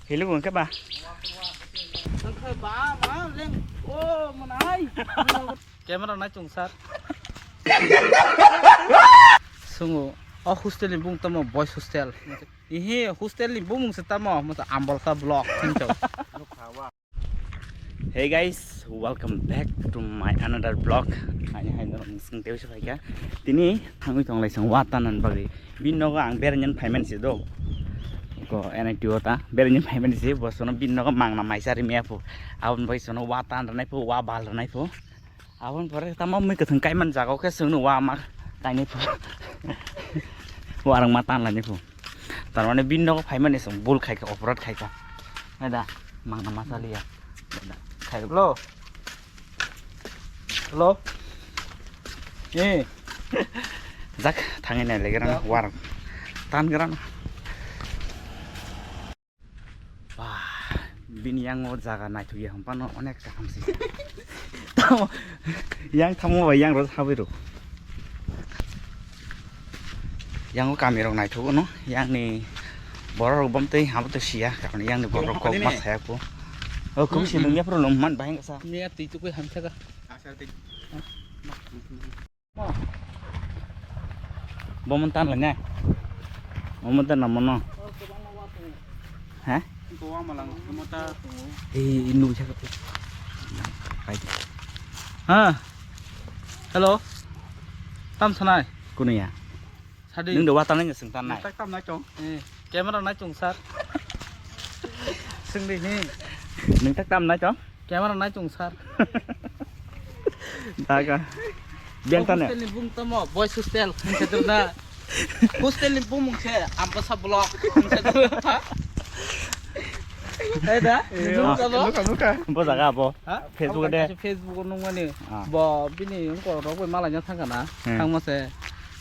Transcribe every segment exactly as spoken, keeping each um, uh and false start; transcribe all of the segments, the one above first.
Hello, hwnkhe ba? Hwnkhe ba, ma leng, o, manai. Camera nai chwng sir. Sungo, o hostel ni bung tamo boys hostel. Ihi hostel ni bumung se tamo, masa Ambolsa block hinto. Hey guys, welcome back to my another vlog. Ani hai norok sing teu se phaikha. Tini thangwi tong lai sang wa tanan bagwi. Bin nogo ang berainani phaiman se do. Ko N I T o ta berainani phaiman se bo sono bin nogo mangna maisa ri mia phu. Abon bai sono wa tan ranai phu, wa bal ranai phu. Abon pore tamo mui kwthwng kaiman jaga o khe chwngno wa ma kainai phu. Wa rang ma tan lainai phu. Tar mane bin nogo phaimani chwng bul khaikha, oporad khaikha. Hai da, mangna ma chaliya. Hai da, khai lo. Hello. Eh. Jak, thangwi nai legrana, war. Tan grana. Wah, bini yang o jaga naithok ya, hwnphano onek kaham se. Tamo, yang tamo bai yang rw habwi rw. Yang o kami rok naithok no, yang ni borok rok bom tei habo tei siya, karon yang ni borok rok kok ma saya ko. O kum si nung ya pro lung man bahing sa. Ni ya twi tukui hamsa ka. Bo mon tan lanya. Bo mon tan na mono. Ha? Ko wa malang mota. Eh, inu sa. Hai. Ha. Hello. Tam sanai. Kuno ya. Sadi. Nung de wa tanai sing tanai. Tak tam nai chong. Eh, camera nai chong sir. Sing di ni. Nung tak tam nai chong. Camera nai chong sir. Daga. Biang tane. Hostel ni bung tamo, boys hostel. Hostel ni bung mung se, Ambolsa block. Hai da? Bung tamo? Luka, luka. Bo jaga bo. Ha? Facebook de. Facebook nung mani. Ah. Bo bini ungko rok bai malai thang kana. Hmm. Thang ma se.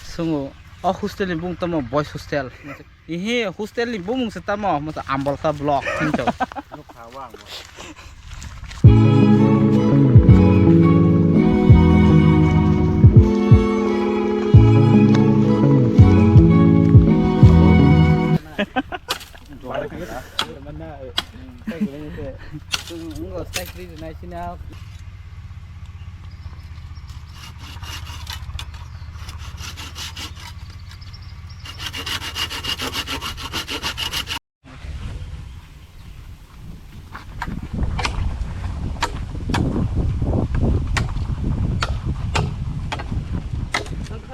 Sungo. O hostel ni bung tamo, boys hostel. Ihi hostel ni bumung se tamo, masa Ambolsa block hinto.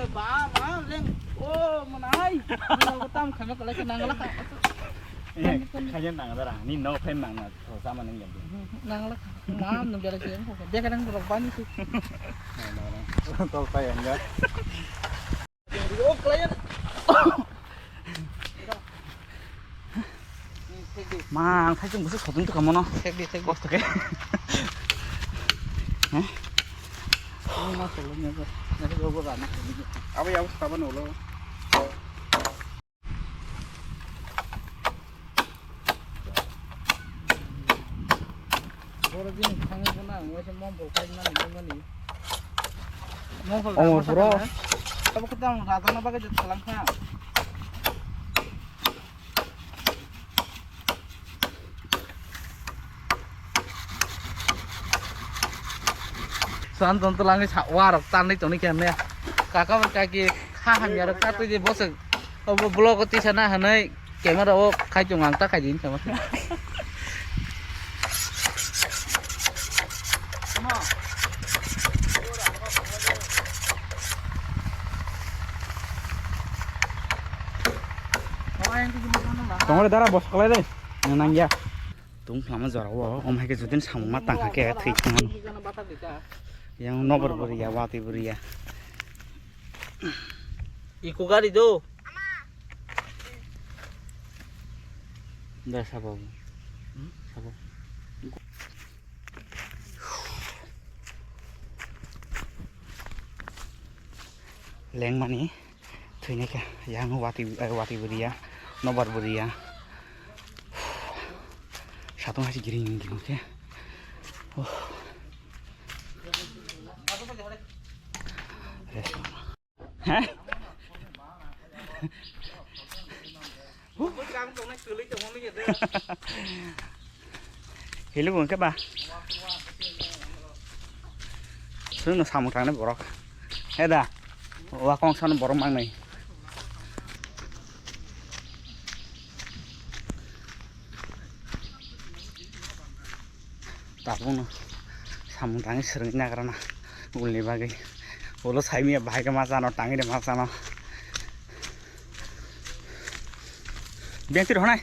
Ba ma leng o manai. Tam khana kala ke nangala ka. Kaya nangala ni no pen nangala. Sama nang jadi. Nang lak, mam nang bela sih, dia kadang berubah nih sih. Tol saya enggak. Oh, klien. Ma, ang khai chung bwswk sotung tu kamono. Thek di, thek di. Kosto ke. Hah? Ini mas solo nya ko. Nya ko go gana. Apa ya, apa nolo? Boro bini thangwi bono ang waisa mobile khai mani, mani. Mobile omo rama bro. Sakha na. Abo khe tamo rajakna bagwi je thalangkha. San ton twlangwi sa warok tanwi tongni khe hwnwi. Kaka bai kaki kha hamya rok ta twi di boswk. Obo vlog o tisa na hwnwi camera o khai tongo ang ta khai di hinwi sama. Tongole dara bos kalai de. Nang ya. Tung phlama jora o, om hai khe judin samung ma tang kha khe thwi thang ano. Yang nobar bwrwi ya, watwi bwrwi ya. Iko gari do. Da sabo. Sabo. Lengmani. Thwinai khe yang watwi, eh, watwi bwrwi ya, nobar bwrwi ya. Satung hai se giring giring khe. Rest. Hah? Hilu hwnkhe ba. Chwngno samung tangnai borok. He da. Wa kong sano borok mangnai. Tabukno samung tangwi swrwngwi nagrana ulni bagwi. Ulo saimanya bahai khe ma chano, tangwi de ma chano. Biyang twi rohonai?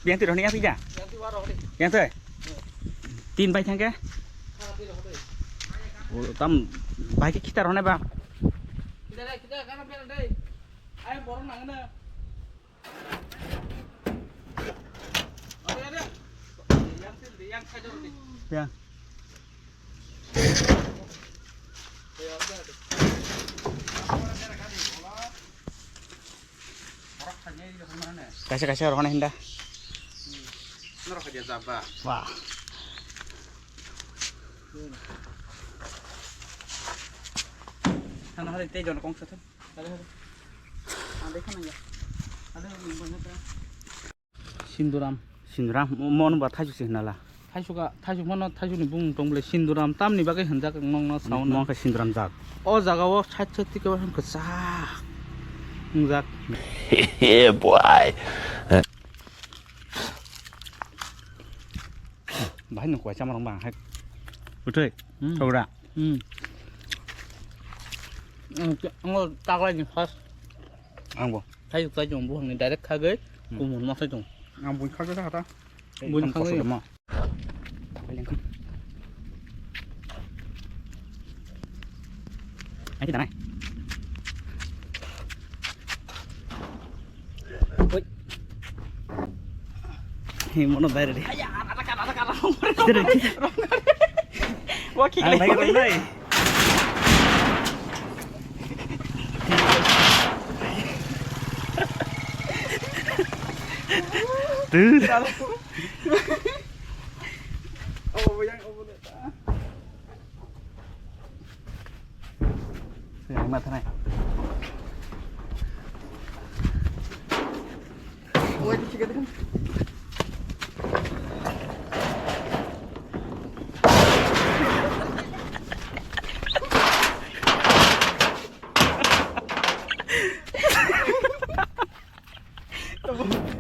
Biyang twi rohonai yaphi ja? Yang twi? Tin bai thangkhe? O, tam bahai khe khita rohonai ba? Ya. Kaisa kaisa rohonai hinda. Wah. Sinduram. Sinduram, mo-, mo-, no ba thaisu se hinala. Thaisuka, thaisuk mano, thaisukni bumung tong bole Sinduram, tamni bagwi hinjak nokno sao na. Mo khe Sinduram jak. O jaga o side side tike bo kwchak wngjak. Yeah, boy. Bahai no kwai chama rong bang hai. Uthai. Hmm. Thogda. Hmm. Ang, ang taklai ni first. Ang bo. Thaisuk thaisuk buphangni direct khagwi, hmm, kumun ma thaisuk. Ang buini khagwi kha ta. Buini khagwi. Ai, kita nai. Oi. Hei, mono dai re. Aya, ada kara, ada kara. Dai re. Wah, kik lagi. Dude. Yang mana?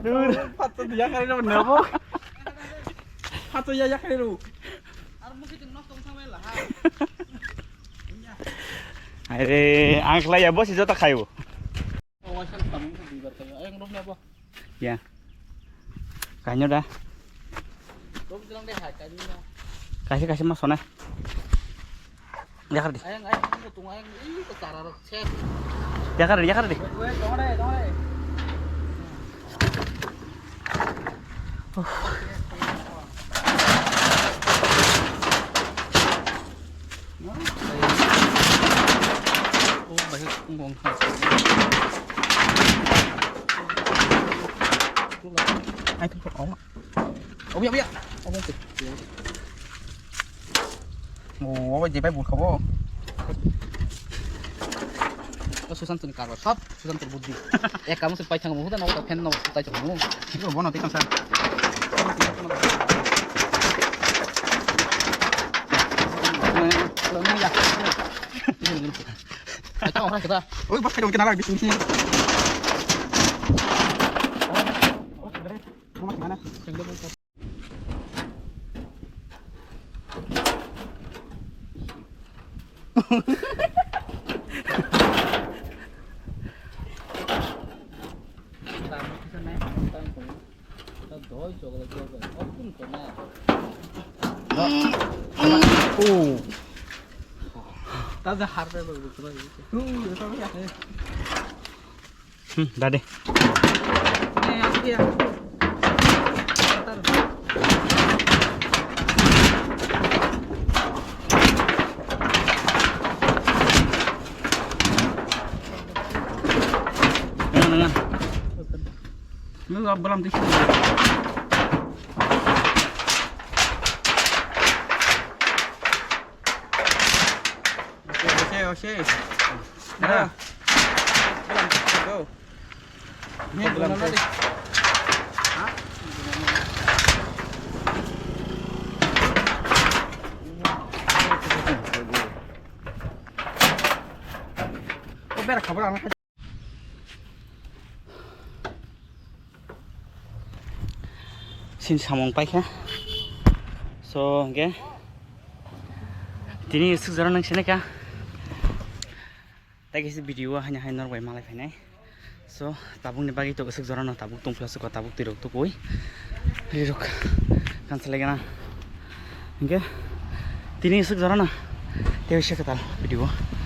Dude. Patsa dia kali lo, nabo. Patsa ya, ya kali lo. Are, ang khlai ya, bosi jota khayo. Ya. Kaino da. Kaisa kaisa ma sonai. Yakar di. Ayang, ayang, tunggu, tunggu, ayang. Ih, kok cara rok, set. Yakar di, yakar di. Weh, weh, tunggu deh, tunggu deh. Oh, bahai kung kung kha. Ai, tu kok awak. Oh, ya, ya. Oh, oke. Oh, oke, jebai bul kabo. Oh, Susanto ni karo. Sab Susanto buddi. Ek kamu sepai thang mo, huda no ta phen no tai thang mo. Yo, bono tikam sa. Ai, tong ra kita. Oi, bak kai dong kenal lagi sini. Rumah di mana? Oh. Taza harbe. Hmm, dade. Nang, nang. Lu abram tu. Oke, oke, oke. Nah. Go. Ini belum nanti. Sin samung paikha. So, hingke tini swk jora nang sinai kha. Tai kaisa video o haino hai norok bai malai phainai. So, tabukni bagwi to swk jora no tabuk tongphla swk o, tabuk twi rok tukui. Ri rok kansalai gana. Hingke tini swk jora no tei kaisa kwtal video o.